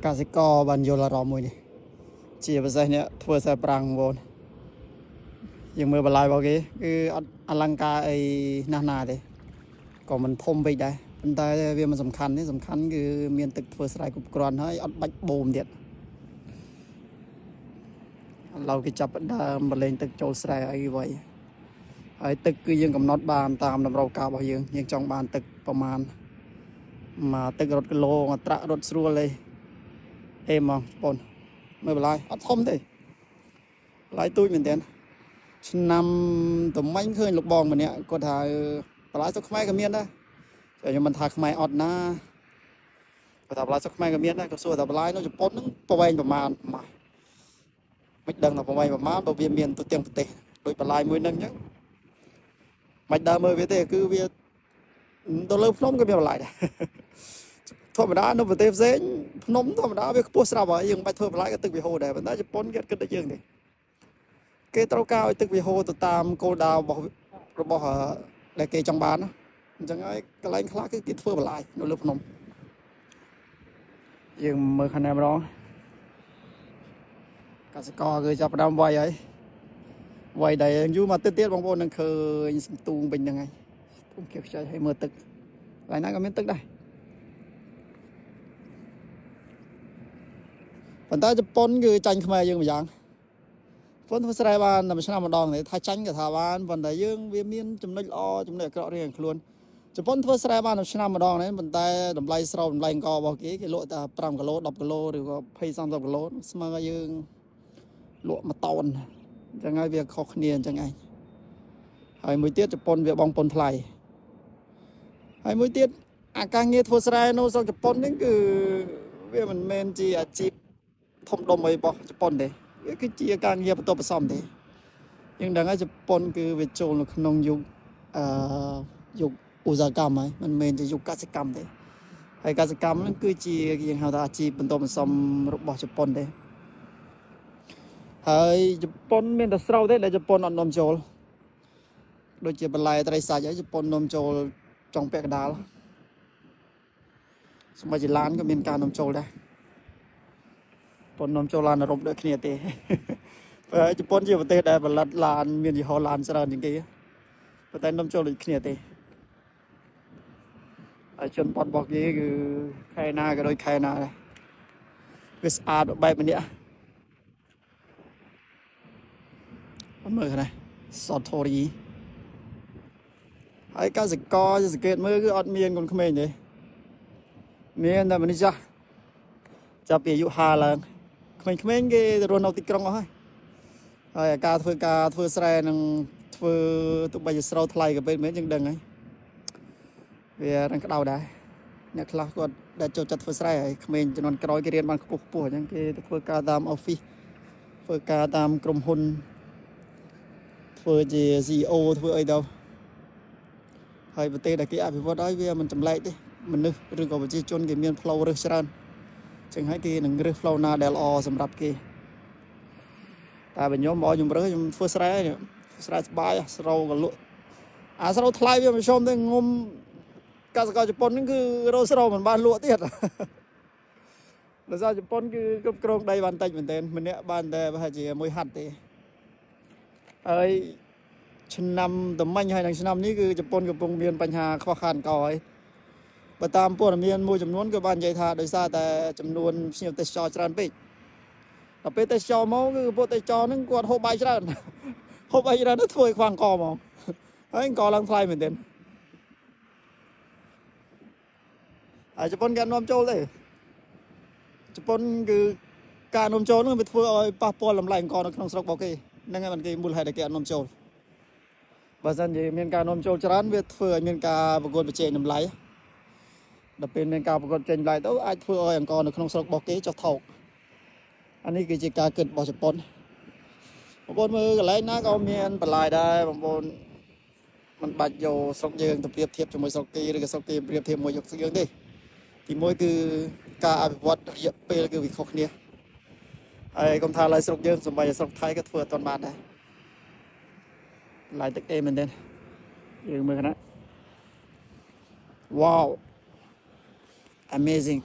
កសិករបានយល់អារម្មណ៍មួយនេះជាពិសេសអ្នកធ្វើខ្សែប្រាំងបងប្អូនយើងមើលបន្លាយរបស់គេគឺអត់អលង្ការអីណាស់ណាទេក៏មិនធំពេកដែរប៉ុន្តែវាមិនសំខាន់ទេសំខាន់គឺមានទឹកធ្វើស្រែគ្រប់គ្រាន់ហើយអត់បាច់បូមទៀតឥឡូវគេចាប់ផ្ដើមបលែងទឹកចូលស្រែអីវ៉ៃហើយទឹកគឺយើងកំណត់បានតាមតម្រូវការរបស់យើងយើងចង់បានទឹកប្រមាណមកទឹករត់គីឡូមកត្រាក់រត់ស្រួលទេអេហ្មងបងមើលបន្លាយអត់ធំទេបន្លាយទូចមែនទែនឆ្នាំត្មិញឃើញលោកបងម្នាក់គាត់ថាបន្លាយស្រុកខ្មែរក៏មានដែរខ្ញុំមិនថាខ្មែរអត់ណាគាត់ថាបន្លាយស្រុកខ្មែរក៏មានដែរគាត់សួរថាបន្លាយនៅជប៉ុនហ្នឹងប្រវែងប្រមាណម៉ាមិនដឹងថាប្រវែងប្រមាណបើវាមានទូទាំងប្រទេសដូចបន្លាយមួយហ្នឹងអញ្ចឹងមិនដើរមើលវាទេគឺវាទៅលើភ្នំក៏មានបន្លាយដែរធម្មតានៅប្រទេសផ្សេងភ្នំធម្មតាវាខ្ពស់ស្រាប់ហើយយើងមិនបាច់ធ្វើបន្លាយក៏ទឹកវាហូរដែរប៉ុន្តែជប៉ុនគេអត់គិតដូចយើងទេគេត្រូវការឲ្យទឹកវាហូរទៅតាមគោលដៅរបស់ដែលគេចង់បានណាអញ្ចឹងហើយកន្លែងខ្លះគឺគេធ្វើបន្លាយនៅលើភ្នំយើងមើលខាងនេះម្ដងកសិករគឺចាប់ផ្ដើមវាយហើយវាយដែរយូរមកទៀតទៀតបងប្អូននឹងឃើញសន្ទូងពេញហ្នឹងហើយទូងខៀវខ្ចីឲ្យមើលទឹកកន្លែងណាក៏មានទឹកដែរប៉ុន្តែជប៉ុនគឺចាញ់ខ្មែរយើងម្យ៉ាងជប៉ុនធ្វើស្រែបានតែមួយឆ្នាំម្ដងទេថាចាញ់ក៏ថាបានប៉ុន្តែយើងវាមានចំណុចល្អចំណុចអាក្រក់រៀងខ្លួនជប៉ុនធ្វើស្រែបានមួយឆ្នាំម្ដងទេប៉ុន្តែតម្លៃស្រោបតម្លៃអង្គរបស់គេគេលក់តែ5គីឡូ10គីឡូឬក៏20 30គីឡូស្មើឲ្យយើងលក់មួយតោនអញ្ចឹងហើយវាខុសគ្នាអញ្ចឹងឯងហើយមួយទៀតជប៉ុនវាបងប៉ុនថ្លៃហើយមួយទៀតអាការងារធ្វើស្រែនៅស្រុកជប៉ុនហ្នឹងគឺវាមិនមែនជាអាជីពធំដុំអីរបស់ជប៉ុនទេវាគឺជាការងារបន្ទាប់បន្សំទេយើងដឹងហើយជប៉ុនគឺវាចូលនៅក្នុងយុគអឺយុគឧស្សាហកម្មហើយមិនមែនជាយុគកសិកម្មទេហើយកសិកម្មហ្នឹងគឺជាយើងហៅថាអាជីពបន្ទាប់បន្សំរបស់ជប៉ុនទេហើយជប៉ុនមានតែស្រូវទេដែលជប៉ុនអត់នាំចូលដូចជាបន្លែត្រីសាច់អីជប៉ុននាំចូលចុងពាក់កណ្ដាលសមាជិកឡានក៏មានការនាំចូលដែរប៉ុននាំចូលឡានអឺរ៉ុបដូចគ្នាទេ ព្រោះជប៉ុនជាប្រទេសដែលផលិតឡានមានយីហោឡានច្រើនជាងគេប៉ុន្តែនាំចូលដូចគ្នាទេហើយជនបទរបស់គេគឺខែណាក៏ដូចខែណាដែរវាស្អាតបែបម្នាក់អត់មើលឃើញសតថូរីហើយកសិករសង្កេតមើលគឺអត់មានកូនក្មេងទេមានតែមនុស្សចាស់ចាប់ពីអាយុ50ឡើងក្មេងៗគេទៅរស់នៅទីក្រុងអស់ហើយហើយអាការធ្វើការធ្វើស្រែនឹងធ្វើទោះបីជាស្រូវថ្លៃក៏ពេលមែនយើងដឹងហើយវារឹងក្តៅដែរអ្នកខ្លះគាត់ដែលចូលចិត្តធ្វើស្រែហើយក្មេងជំនាន់ក្រោយគេរៀនបានខ្ពស់ខ្ពស់អញ្ចឹងគេទៅធ្វើការតាម office ធ្វើការតាមក្រុមហ៊ុនធ្វើជា CEO ធ្វើអីទៅហើយប្រទេសដែលគេអភិវឌ្ឍហើយវាមិនចម្លែកទេមនុស្សឬក៏ប្រជាជនគេមានផ្លូវរើសច្រើនអញ្ចឹងហើយគេនឹងរើសផ្លូវណាដែលល្អសម្រាប់គេតែបើខ្ញុំមកខ្ញុំរើសខ្ញុំធ្វើស្រែនេះស្រែស្បាយស្រូវក៏លក់អាស្រូវថ្លៃវាមិនឈុំទេងុំកសិករជប៉ុនហ្នឹងគឺរកស្រូវមិនបានលក់ទៀត ដោយសារជប៉ុនគឺគ្រប់គ្រងដីបានតិចមែនទែនម្នាក់បានតែប្រហែលជាមួយហាត់ទេហើយឆ្នាំត្មិញហើយនឹងឆ្នាំនេះគឺជប៉ុនកំពុងមានបញ្ហាខ្វះខាតអង្ករហើយបើតាមព័ត៌មានមួយចំនួនគឺបាននិយាយថាដោយសារតែចំនួនភ្ញៀវទេសចរច្រើនពេកដល់ពេលទេសចរមកគឺពួកទេសចរហ្នឹងគាត់ហូបបាយច្រើន ហូបបាយច្រើនទៅធ្វើឲ្យខ្វះអង្ករហ្មងហើយអង្ករឡើងថ្លៃមែនទែនហើយជប៉ុនគេអត់នាំចូលទេជប៉ុនគឺការនាំចូលហ្នឹងវាធ្វើឲ្យប៉ះពាល់តម្លៃអង្ករនៅក្នុងស្រុករបស់គេហ្នឹងហើយបានគេមូលហេតុដែលគេអត់នាំចូលបើសិនជាមានការនាំចូលច្រើនវាធ្វើឲ្យមានការប្រកួតប្រជែងតម្លៃដល់ពេលមានការប្រកួតប្រជែងតម្លៃទៅអាចធ្វើឲ្យអង្ករនៅក្នុងស្រុករបស់គេចុះថោកអានេះគឺជាការគិតរបស់ជប៉ុនបងប្អូនមើលកន្លែងណាក៏មានបន្លាយដែរបងប្អូនមិនបាច់យកស្រុកយើងទៅប្រៀបធៀបជាមួយស្រុកគេឬក៏ស្រុកគេប្រៀបធៀបមួយយកស្រុកយើងទេទីមួយគឺការអភិវឌ្ឍរយៈពេលគឺវាខុសគ្នាហើយកុំថាឡើយស្រុកយើងសំបីតែស្រុកថៃក៏ធ្វើអត់ទាន់បានដែរឡាយទឹកអេមែនទេយើងមើលណា Wow, amazing.